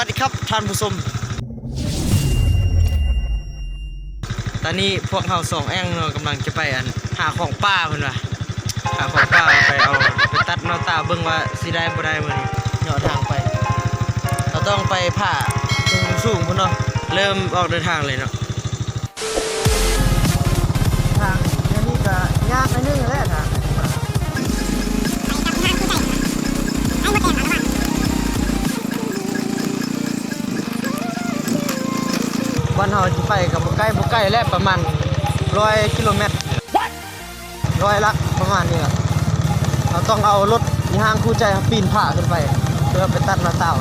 ສະຫວັດດີຄັບທ່ານຜູ້ຊົມ, ຕອນນີ້ພວກເຮົາສອງແອງເນາະ ກຳລັງຈະໄປ ອັນ ຫາຂອງປ່າເພິ່ນວ່າ ຫາຂອງປ່າໄປເອົາ ໄປຕັດເນາະ ຕາເບິ່ງວ່າຊິໄດ້ບໍ່ໄດ້ມື້ນີ້ ເຍາະທາງໄປ ເຮົາຕ້ອງໄປຜາສູງໆພຸ້ນເນາະ ເລີ່ມອອກເດີນທາງເລີຍເນາະ. ທາງແນວນີ້ກະຍາກໜ້ອຍໜຶ່ງແຫຼະທາງ. ບ່ອນເຮົາຊິໄປກະບໍ່ໃກ້ ບໍ່ໄກແຫຼະ ປະມານຮ້ອຍກິໂລແມັດ ຮ້ອຍຫຼັກປະມານນີ້ລະ. ເຮົາຕ້ອງເອົາລົດອີ່ຫ້າງຄູ່ໃຈເຮົາປີນຜາຂຶ້ນໄປ ເພື່ອໄປຕັດໜ້າຕ່າວ.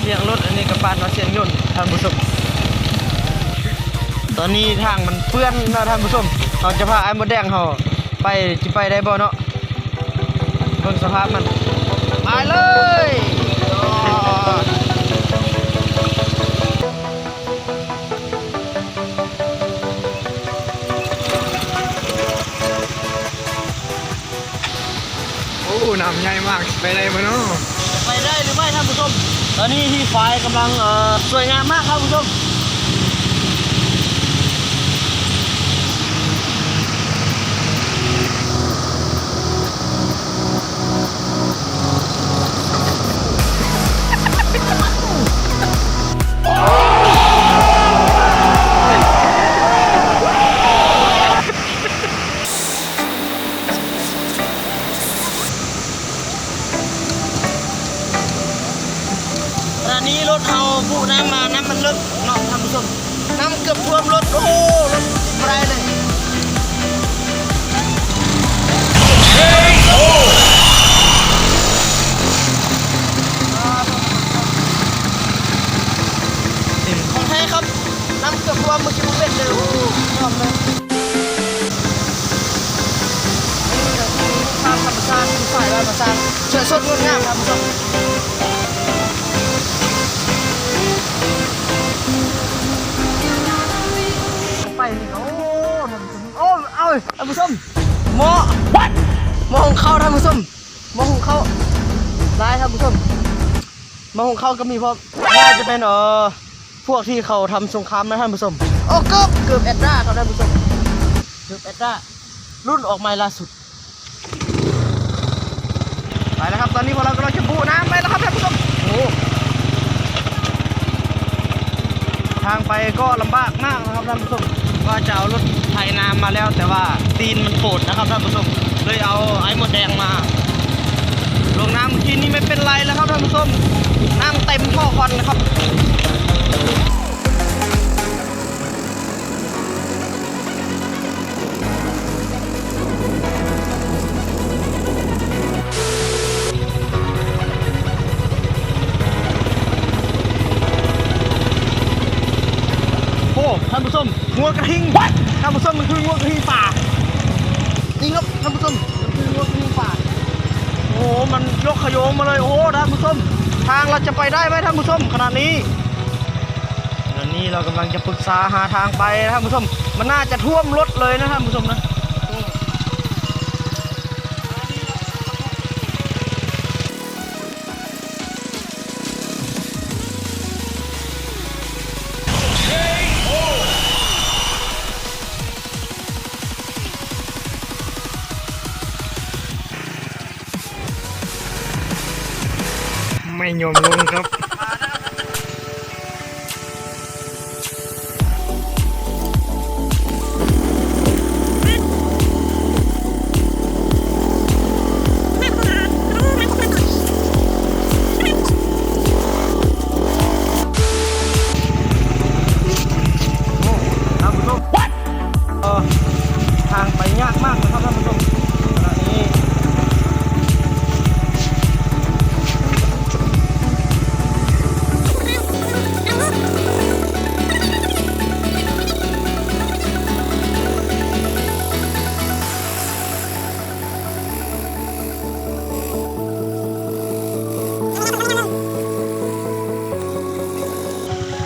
ສຽງລົດອັນນີ້ກະປານວ່າສຽງຍົນທ່ານຜູ້ຊົມ. ຕອນນີ້ທາງມັນເປື້ອນເນາະທ່ານຜູ້ຊົມ, ເຮົາຈະພາອ້າຍມົດແດງເຮົາໄປ ຊິໄປໄດ້ບໍ່ເນາະ? ເບິ່ງສະພາບມັນ ໄປເລີຍ. ໂອ້ ນ້ຳໃຫຍ່ມາກ ຊິໄປໄດ້ບໍ່ເນາະ? ຈະໄປໄດ້ຫຼືໄມ່ທ່ານຜູ້ຊົມ? ຕອນນີ້ທີ່ຝາຍກຳລັງ ເອີ ສວຍງາມມາກທ່ານຜູ້ຊົມ. ຂະນະນີ້ລົດເຮົາບຸນ້ຳມາ ນ້ຳມັນເລິກເນາະທ່ານຜູ້ຊົມ, ນ້ຳເກືອບຖ້ວມລົດ. ໂອ້ ລົດຕິດບໍ່ໄດ້ເລີຍ. ຂອງແທ້ຄັບ, ນ້ຳເກືອບຖ້ວມ ເມື່ອກີ້ບໍ່ເປັນເລີຍ. ໂອ້ ຍອມເລີຍ. ນີ້ກະຄືພາບທຳມະຊາດທີ່ຝ່າຍບ້ານມາສ້າງ ສວຍສົດງົດງາມທ່ານຜູ້ຊົມ. ໄປນີ້ກະ ໂອ້ ທ່ານຜູ້ຊົມ ໂອ້ ເອົາ ທ່ານຜູ້ຊົມ ໝໍ້ ໝໍ້ຫຸງເຂົ້າທ່ານຜູ້ຊົມ, ໝໍ້ຫຸງເຂົ້າຫຼາຍທ່ານຜູ້ຊົມ, ໝໍ້ຫຸງເຂົ້າກະມີພ້ອມ. ໜ້າຈະເປັນ ເອີ ພວກທີ່ເຂົາທຳສົງຄາມນະທ່ານຜູ້ຊົມ. ໂອ້ ເກີບ ເກີບແອັດຕາຄັບທ່ານຜູ້ຊົມ, ເກີບແອັດຕາ ລຸ້ນອອກໃໝ່ລ່າສຸດ. ໄປແລ້ວຄັບ, ຕອນນີ້ພວກເຮົາກຳລັງຈະບຸນ້ຳໄປແລ້ວຄັບທ່ານຜູ້ຊົມ. ໂອ້ ທາງໄປກໍລຳບາກມາກນະຄັບທ່ານຜູ້ຊົມ, ວ່າຈະເອົາລົດໄຖນາມາແລ້ວ ແຕ່ວ່າຕີນມັນໂປດນະຄັບທ່ານຜູ້ຊົມ, ເລີຍເອົາໄອ້ມົດແດງມາລົງນ້ຳ. ທີນີ້ໄມ່ເປັນໄລແລ້ວຄັບທ່ານຜູ້ຊົມ, ນ້ຳເຕັມທໍ່ຄອນນະຄັບ. ໂອ້ ທ່ານຜູ້ຊົມ, ງົວກະທິງ ທ່ານຜູ້ຊົມ, ມັນຄືງົວກະທິງປ່າ. ນີ້ຄັບທ່ານຜູ້ຊົມ, ມັນຄືງົວກະທິງປ່າ. ໂອ້ ມັນຍົກຂະໂຍງມາເລີຍ. ໂອ້ ທ່ານຜູ້ຊົມ, ທາງເຮົາຈະໄປໄດ້ໄໝທ່ານຜູ້ຊົມ ຂະນະນີ້? ຕອນນີ້ເຮົາກຳລັງຈະປຶກສາຫາທາງໄປນະທ່ານຜູ້ຊົມ, ມັນໜ້າຈະຖ້ວມລົດເລີຍນະທ່ານຜູ້ຊົມນະ. ໄມ່ຍອມລົງຄັບ. ໂອ້ ທ່ານຜູ້ຊົມ ເອີ ທາງໄປຍາກມາກນະຄັບທ່ານຜູ້ຊົມ ຂະນະນີ້.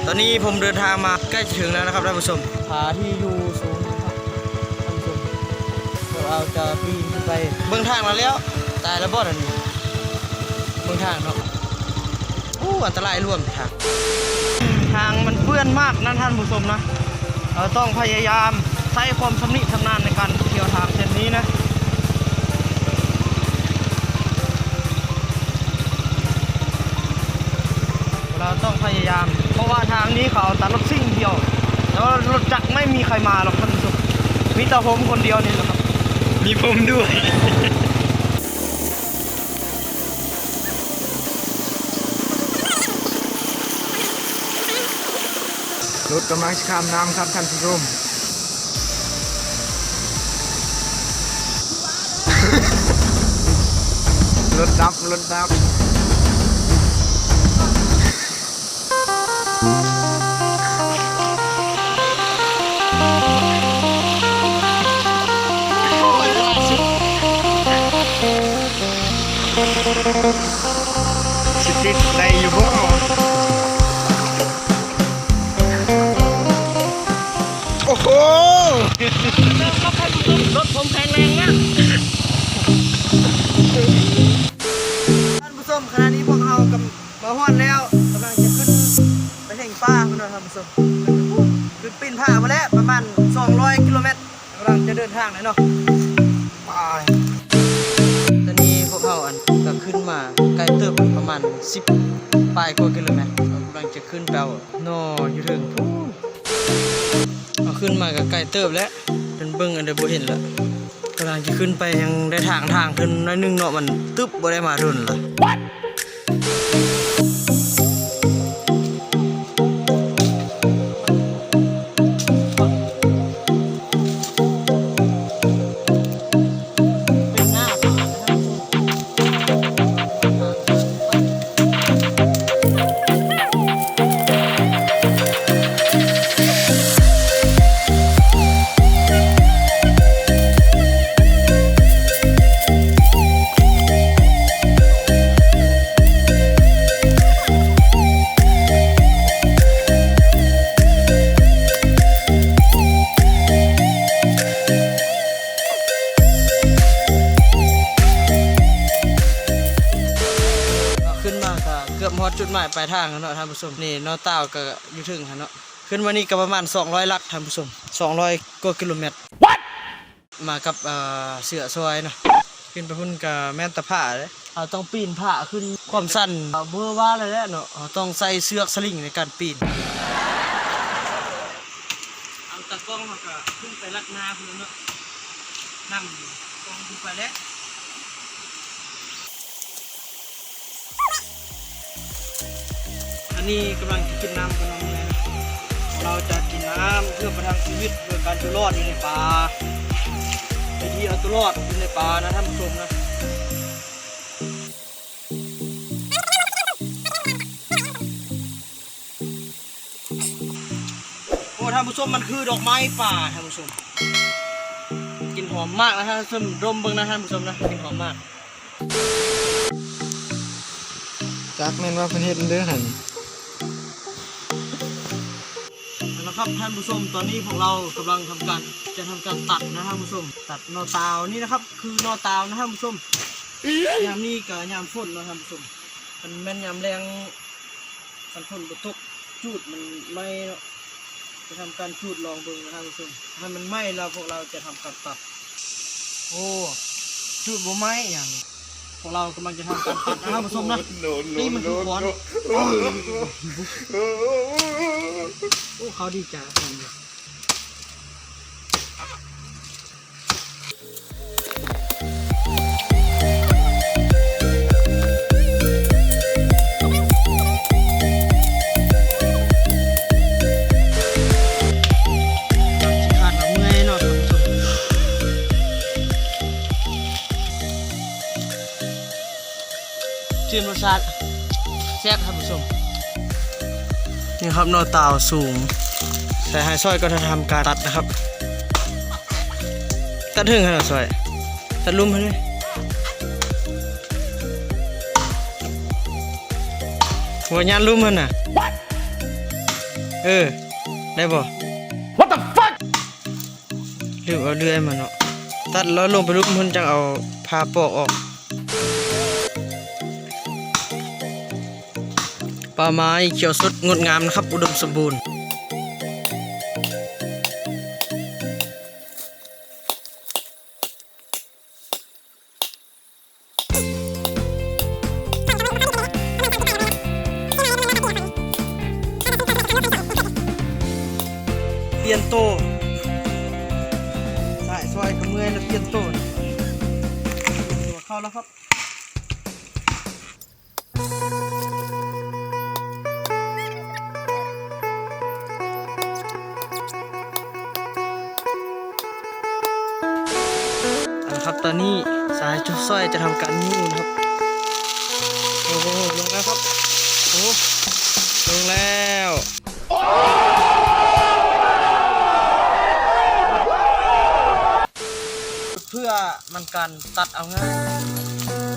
ຕອນນີ້ຜົມເດີນທາງມາໃກ້ຈະເຖິງແລ້ວນະຄັບທ່ານຜູ້ຊົມ, ຜາທີ່ຢູ່ສູງນະຄັບທ່ານຜູ້ຊົມ. ພວກເຮົາຈະປີນຂຶ້ນໄປ. ເບິ່ງທາງແລ້ວ ຕາຍແລ້ວບໍ່ອັນນີ້? ເບິ່ງທາງເນາະ. ໂອ້ ອັນຕະລາຍຫຼວມທາງ ທາງມັນເປື້ອນມາກນະທ່ານຜູ້ຊົມນະ. ເຮົາຕ້ອງພະຍາຍາມໃຊ້ຄວາມຊຳນິຊຳນານໃນການທ່ຽວທາງເສັ້ນນີ້ນະ. ເຮົາຕ້ອງພະຍາຍາມ ເພາະວ່າທາງນີ້ເຂົາເອົາແຕ່ລົດສິ່ງດຽວ ແຕ່ວ່າລົດຈັກໄມ່ມີໃຄມາດອກທ່ານຜູ້ຊົມ ມີແຕ່ຜົມຄົນດຽວນີ້ແຫຼະ ມີຜົມດ້ວຍ. ລົດກຳລັງຊິຂ້າມນ້ຳຄັບທ່ານຜູ້ຊົມ. ລົດດັບ ລົດດັບ. ຊິຕິດໄດ້ຢູ່ບໍ່? ໂອ້ໂຫ ລົດຜົມແຂງແຮງມາກ ທ່ານຜູ້ຊົມ. ຂະນະນີ້ພວກເຮົາກຳ ມາຮອດແລ້ວ ກຳລັງຈະຂຶ້ນໄປເທິງຟ້າພຸ້ນເນາະທ່ານຜູ້ຊົມ ຂຶ້ນປີນຜາພຸ້ນແຫຼະ ປະມານສອງຮ້ອຍກິໂລແມັດ ກຳລັງຈະເດີນທາງແລ້ວເນາະ ໄປ. ຕອນນີ້ພວກເຮົາ ອັນ ກະຂຶ້ນມາໄກເຕີບ ປະມານສິບປາຍກວ່າກິໂລແມັດ ເຮົາກຳລັງຈະຂຶ້ນໄປເອົາໜໍ່ຢູ່ເທິງພຸ້ນ. ເຮົາຂຶ້ນມາກະໄກເຕີບແລ້ວ ຈົນເບິ່ງອັນໃດບໍ່ເຫັນລະ ກຳລັງຈະຂຶ້ນໄປ ຍັງໄດ້ຖາງທາງຂຶ້ນໜ້ອຍໜຶ່ງເນາະ ມັນຕຶບ ບໍ່ໄດ້ມາດົນລະ. ຂຶ້ນມາກະເກືອບຮອດຈຸດໝາຍປາຍທາງແລ້ວເນາະທ່ານຜູ້ຊົມ. ນີ້ໜໍ່ຕ່າວກະຢູ່ເທິງຫັ້ນເນາະ. ຂຶ້ນມານີ້ກະປະມານສອງຮ້ອຍຫຼັກທ່ານຜູ້ຊົມ ສອງຮ້ອຍກວ່າກິໂລແມັດ. ມາກັບ ເອີ ເສືອຊ່ອຍເນາະ. ຂຶ້ນໄປພຸ້ນກະແມ່ນແຕ່ຜາເດ້ ເຮົາຕ້ອງປີນຜາຂຶ້ນ ຄວາມຊັນ ເອີ ບໍ່ວ່າແລ້ວແຫຼະເນາະ ເຮົາຕ້ອງໃຊ້ເຊືອກສະລິງໃນການປີນ. ເອົາຕາກ້ອງເຮົາກະຂຶ້ນໄປລັກໜ້າພຸ້ນແລ້ວເນາະ ນຳກ້ອງຂຶ້ນໄປແລ້ວ. ອັນນີ້ກຳລັງຈະກິນນ້ຳກັນເນາະ ມື້ນີ້ເຮົາຈະກິນນ້ຳເພື່ອປະທັງຊີວິດໂດຍການຢູ່ລອດຢູ່ໃນປ່າ ວິທີເອົາຕົວລອດຢູ່ໃນປ່ານະທ່ານຜູ້ຊົມນະ. ໂອ້ ທ່ານຜູ້ຊົມ ມັນຄືດອກໄມ້ປ່າທ່ານຜູ້ຊົມ ກິ່ນຫອມມາກນະທ່ານຜູ້ຊົມ ດົມເບິ່ງນະທ່ານຜູ້ຊົມນະ ກິ່ນຫອມມາກ. ຈັກແມ່ນວ່າເພິ່ນເຮັດເດີຫັ້ນ. ເອົາລະຄັບທ່ານຜູ້ຊົມ ຕອນນີ້ພວກເຮົາກຳລັງທຳການ ຈະທຳການຕັດນະທ່ານຜູ້ຊົມ ຕັດໜໍ່ຕາວນີ້ນະຄັບ ຄືໜໍ່ຕາວນະທ່ານຜູ້ຊົມ. ຍາມນີ້ກະຍາມຝົນເນາະທ່ານຜູ້ຊົມ ຄັນແມ່ນຍາມແລ້ງ ຄັນຝົນບໍ່ຕົກ ຈູດມັນໄໝ້ເນາະ. ຈະທຳການຈູດລອງເບິ່ງນະທ່ານຜູ້ຊົມ ຄັນມັນໄໝ້ແລ້ວພວກເຮົາຈະທຳການຕັດ. ໂອ້ ຈູດບໍ່ໄໝ້ຫຍັງ ພວກເຮົາກຳລັງຈະທຳການຕັດນະທ່ານຜູ້ຊົມນະ. ຕີນມັນຄືຂວານ. ໂອ້ ເຂົາດີໃຈນະ. ຊິຂາດລະເມື່ອຍເນາະທ່ານຜູ້ຊົມ. ຊິມລົດຊາດ ແຊບທ່ານຜູ້ຊົມ. ນີ້ຄັບ ໜໍ່ຕາວສູງ ໃສ່ໃຫ້ຊ່ອຍກ່ອນ ຖ້າທຳການຕັດນະຄັບ. ຕັດເຖິງຫັ້ນນະຊ່ອຍ ຕັດລຸ່ມຫັ້ນເດ້. ບໍ່ຍານລຸ່ມຫັ້ນນະ. ເອີ ໄດ້ບໍ່? What the fuck? ຫຼືເອົາເລື່ອຍມາເນາະ ຕັດແລ້ວລົງໄປລຸ່ມພຸ້ນ ຈັ່ງເອົາຜ້າປອກອອກ. ປ່າໄມ້ຂຽວສົດງົດງາມນະຄັບ ອຸດົມສົມບູນ. ປ່ຽນໂຕ ສາຍຊອຍກໍເມື່ອຍແລ້ວ ປ່ຽນໂຕ ຕົວເຂົ້າແລ້ວຄັບ. ເອົາລະຄັບ ຕອນນີ້ສາຍຊອຍຈະທຳການຍູ້ນະຄັບ. ໂອ້ໂຫ ລົງແລ້ວຄັບ ໂອ້ ລົງແລ້ວ. ເພື່ອມັນການຕັດເອົາງ່າຍ.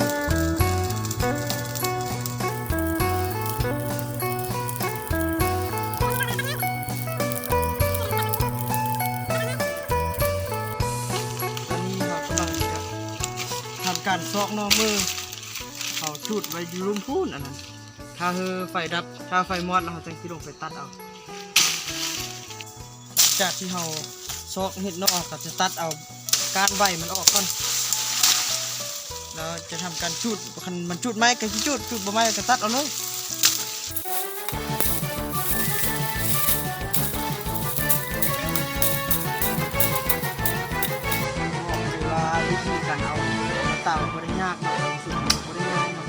ຕອນນີ້ເຮົາກຳລັງຈະທຳການຊອກໜໍ່ເມີ ເຮົາຈູດໄວ້ຢູ່ລຸ່ມພຸ້ນ ອັນນັ້ນ ຖ້າເຮີໄຟດັບ ຖ້າໄຟມອດແລ້ວ ເຮົາຈັ່ງຊິລົງໄປຕັດເອົາ. ຈາກທີ່ເຮົາຊອກເຫັດໜໍ່ ເຮົາກໍຈະຕັດເອົາກ້ານໃບມັນອອກກ່ອນ ແລ້ວຈະທຳການຈູດ. ຄັນມັນຈູດໄໝ້ກໍຊິຈູດ, ຈູດບໍ່ໄໝ້ກໍຕັດເອົາເລີຍ. ເວລາວິທີການເອົາເຕົາບໍ່ໄດ້ຍາກເນາະ, ບໍ່ໄດ້ງ່າຍເນາະ,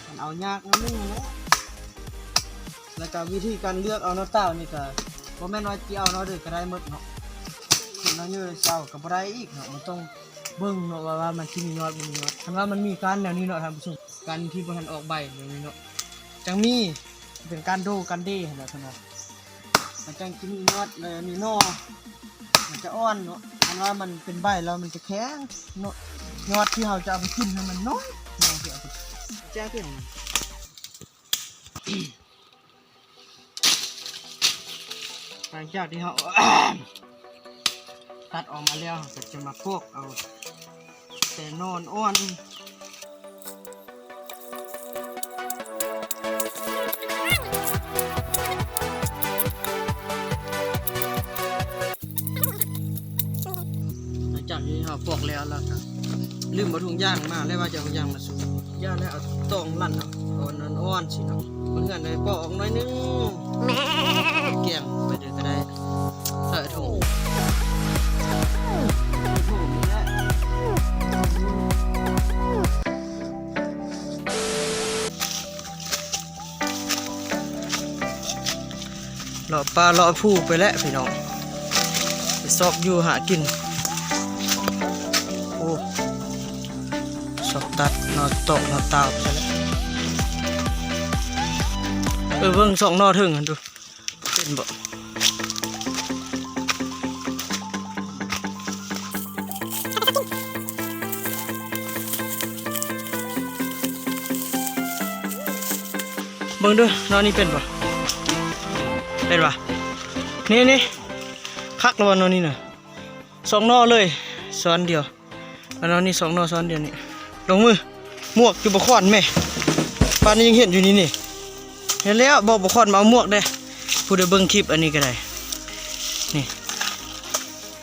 ມັນເອົາຍາກໜ້ອຍໜຶ່ງແຫຼະ. ແລ້ວກະວິທີການເລືອກເອົາໜໍ່ເຕົານີ້ກະບໍ່ແມ່ນວ່າຊິເອົາໜໍ່ໃດກະໄດ້ໝົດເນາະ, ເຫັດໜໍ່ເຍີຊິເອົາກະບໍ່ໄດ້ອີກເນາະ, ມັນຕ້ອງເບິ່ງເນາະວ່າ ວ່າມັນຊິມີຍອດບໍ່ມີຍອດ. ຄັນວ່າມັນມີກ້ານແນວນີ້ເນາະທ່ານຜູ້ຊົມ, ກ້ານທີ່ບໍ່ທັນອອກໃບແນວນີ້ເນາະ ຈັ່ງມີ, ເປັນກ້ານໂດກ້ານເດຫັ້ນແຫຼະເພິ່ນວ່າ, ມັນຈັ່ງຊິມີຍອດ ແລ້ວມີໜໍ່ ມັນຈະອ່ອນເນາະ. ຄັນວ່າມັນເປັນໃບແລ້ວມັນຈະແຂງເນາະ, ຍອດທີ່ເຮົາຈະເອົາໄປກິນຫັ້ນມັນນ້ອຍ, ເຮົາຊິເອົາໄປແຈກເພິ່ນ. ຫຼັງຈາກທີ່ເຮົາຕັດອອກມາແລ້ວ ເຮົາກໍຈະມາປອກເອົາແຕ່ໜໍ່ອ່ອນ. ຫຼັງຈາກທີ່ເຮົາປອກແລ້ວ ແລ້ວກໍລືມເອົາຖົງຢາງມາ ແລ້ວວ່າຈະເອົາຖົງຢາງມາຊຸກ ຢ່າແລ້ວ ເອົາຕອງລັນເອົາ ເອົາອັນອ່ອນໆຊີ້ເນາະ, ເພື່ອໃຫ້ປອກອອກໜ້ອຍໜຶ່ງ ແກງໄປເດີກໍໄດ້. ໃສ່ຖົງ ໃສ່ຖົງນີ້ແຫຼະ. ເລາະປ່າເລາະພູໄປແຫຼະພີ່ນ້ອງ, ໄປຊອກຢູ່ຫາກິນ. ໂອ້ ຊອກຕັດໜໍ່ຕອກໜໍ່ຕາວໄປແລ້ວ. ເອີ ເບິ່ງຊອກໜໍ່ເທິງຫັ້ນດູ. ເປັນບໍ່? ເບິ່ງດູ ໜໍ່ນີ້ເປັນບໍ່? ເປັນບໍ່? ນີ້ ນີ້ ຄັກແລ້ວບໍ່ໜໍ່ນີ້ນະ? ສອງໜໍ່ເລີຍ ຊ້ອນດຽວ. ອັນນັ້ນນີ້ສອງໜໍ່ຊ້ອນດຽວນີ້. ລົງມື ໝວກຢູ່ບໍ່ຄອນແມ່, ປານນີ້ຍັງເຫັນຢູ່ນີ້ນີ້. ເຫັນແລ້ວ ບອກບໍ່ຄອນມາເອົາໝວກເດ້. ຜູ້ໃດເບິ່ງຄລິບອັນນີ້ກໍໄດ້ ນີ້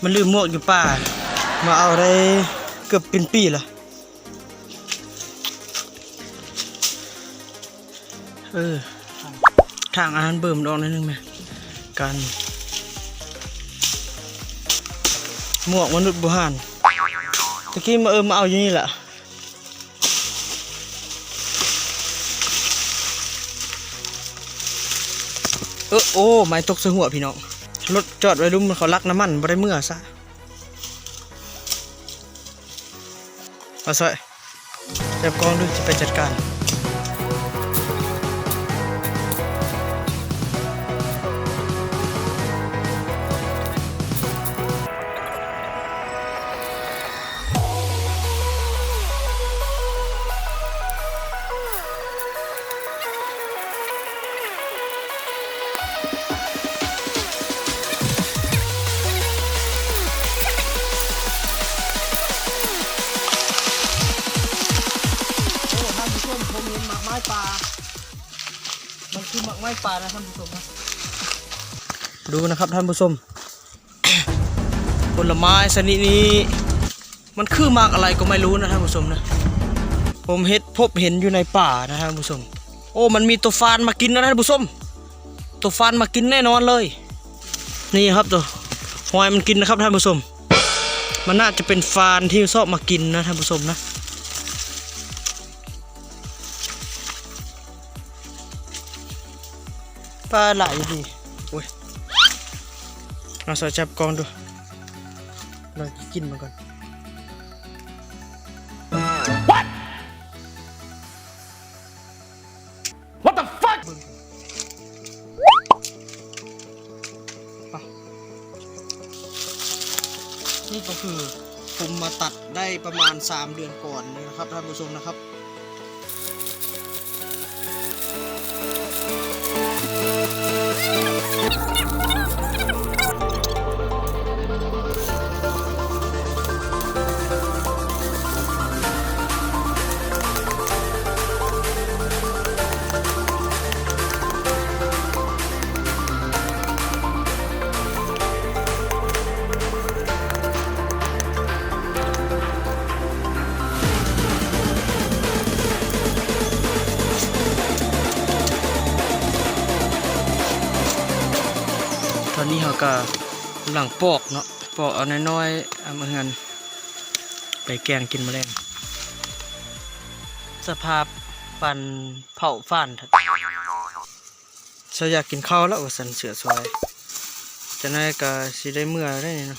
ມັນລືມໝວກຢູ່ປ່າ, ມາເອົາໄດ້ເກືອບເປັນປີລະ. ເອີ ທາງອາຫານເບິ່ມອອກໜ້ອຍໜຶ່ງແມ່, ການໝວກມະນຸດບູຮານ. ຕະກີ້ມາ ເອີ ມາເອົາຢູ່ນີ້ລະ. ເອີ ໂອ້ ໄມ້ຕົກໃສ່ຫົວພີ່ນ້ອງ. ລົດຈອດໄວ້ລຸ່ມ ເຂົາລັກນ້ຳມັນ ບໍ່ໄດ້ເມືອຊະ. ມາຊ່ອຍ ຈັບກ້ອງດູ ຈະໄປຈັດການ. ປ່ານະທ່ານຜູ້ຊົມນະ ດູນະຄັບທ່ານຜູ້ຊົມ. ຜົນລະໄມ້ຊະນິດນີ້ ມັນຄືໝາກອະໄລກໍໄມ່ຮູ້ນະທ່ານຜູ້ຊົມນະ. ຜົມເຫັນ ພົບເຫັນຢູ່ໃນປ່ານະທ່ານຜູ້ຊົມ. ໂອ້ ມັນມີໂຕຟານມາກິນນະທ່ານຜູ້ຊົມ. ໂຕຟານມາກິນແນ່ນອນເລີຍ. ນີ້ຄັບ ໂຕຫອຍມັນກິນນະຄັບທ່ານຜູ້ຊົມ. ມັນໜ້າຈະເປັນຟານທີ່ຊອບມາກິນນະທ່ານຜູ້ຊົມນະ. ປາຫຼາຍອີ່ຫຼີ. ໂອ້ຍ ເອົາ ສາວຈັບກ້ອງດູ ລອງກິນມັນກ່ອນ. What? What the fuck? ເບິ່ງກ່ອນ ນີ້ກໍຄືຜົມມາຕັດໄດ້ປະມານສາມເດືອນກ່ອນນີ້ນະຄັບທ່ານຜູ້ຊົມນະຄັບ. ຕອນນີ້ເຮົາກໍກຳລັງປອກເນາະ ປອກເອົານ້ອຍໆ ເອົາມາເຮືອນ ໄປແກງກິນມື້ແລງ. ສະພາບປັນເຜົາຟານ ເສື້ອຢາກກິນເຂົ້າແລ້ວວ່າຊັ້ນ ເສື້ອສວຍ ຈັ່ງໃດກໍຊິໄດ້ເມືອໄດ້ນີ້ເນາະ.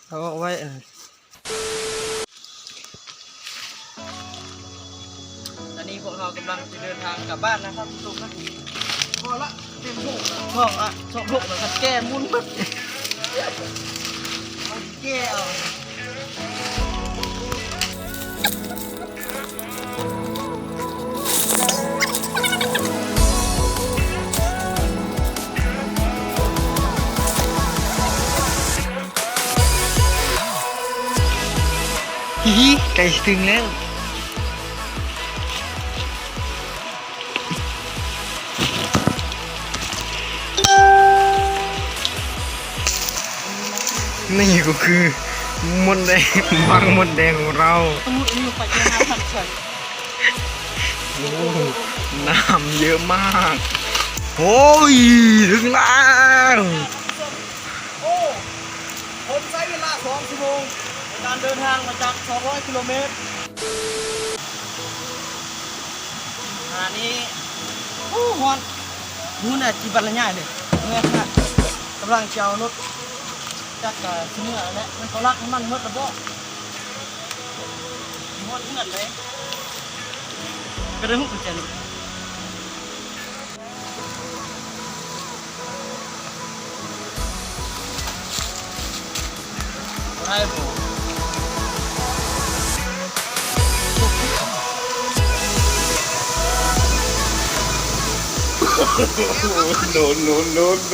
ເອົາອອກໄວ້ ອັນນີ້ພວກເຮົາກຳລັງຈະເດີນທາງກັບບ້ານນະທ່ານຜູ້ຊົມນະ. ພໍລະ ເຕັມຖົງລະ ສອງ ອ່ະ ສອງຖົງລະ ແກ່ໝຸ່ນໝົດ ເອົາແກ່ເອົາ. ຮີ ໃກ້ເຖິງແລ້ວ. ນີ້ກໍຄືມົດແດງ ວັງມົດແດງຂອງເຮົາ. ໂອ້ ນ້ຳເຍອະມາກ. ໂອ້ຍ ເຖິງແລ້ວ. ໂອ້ ຜົມໃຊ້ເວລາສອງຊົ່ວໂມງໃນການເດີນທາງມາຈາກສອງຮ້ອຍກິໂລແມັດ. ຂະນະນີ້ ໂອ້ ຮ້ອນ ຮູ້ນະ ຊິບັນລະຍາຍເລີຍ ເມື່ອຍຂະໜາດ. ກຳລັງຈະເອົາລົດຈັກກະຊິເມືອແຫຼະ ມັນເຂົາລັກນ້ຳມັນໝົດລະບໍ ຊິຮອດເຮືອນເລີຍ ກໍໄດ້ຮູ້ກັນແຈລົດ. ບໍ່ໄດ້ບໍ່? ໂນ ໂນ ໂນ ໂນ.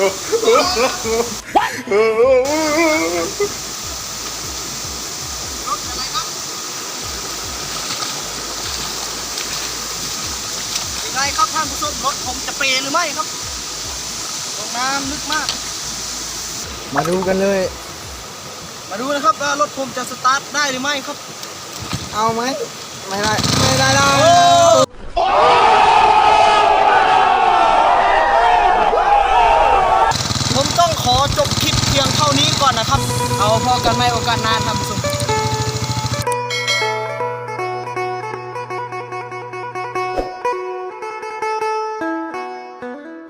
ເປັນໄງຄັບທ່ານຜູ້ຊົມ ລົດຜົມຈະເປຫຼືໄມ່ຄັບ ລົງນ້ຳລຶກມາກ. ມາດູກັນເລີຍ ມາດູນະຄັບວ່າລົດຜົມຈະສະຕາດໄດ້ຫຼືໄມ່ຄັບ. ເອົາໄໝ? ໄມ່ໄດ້ ໄມ່ໄດ້ແລ້ວ. ຜົມຕ້ອງຂໍຈົບຄລິບພຽງເທົ່ານີ້ກ່ອນນະຄັບ. ເອົາ ພໍ້ກັນໃໝ່ໂອກາດໜ້າທ່ານຜູ້ຊົມ.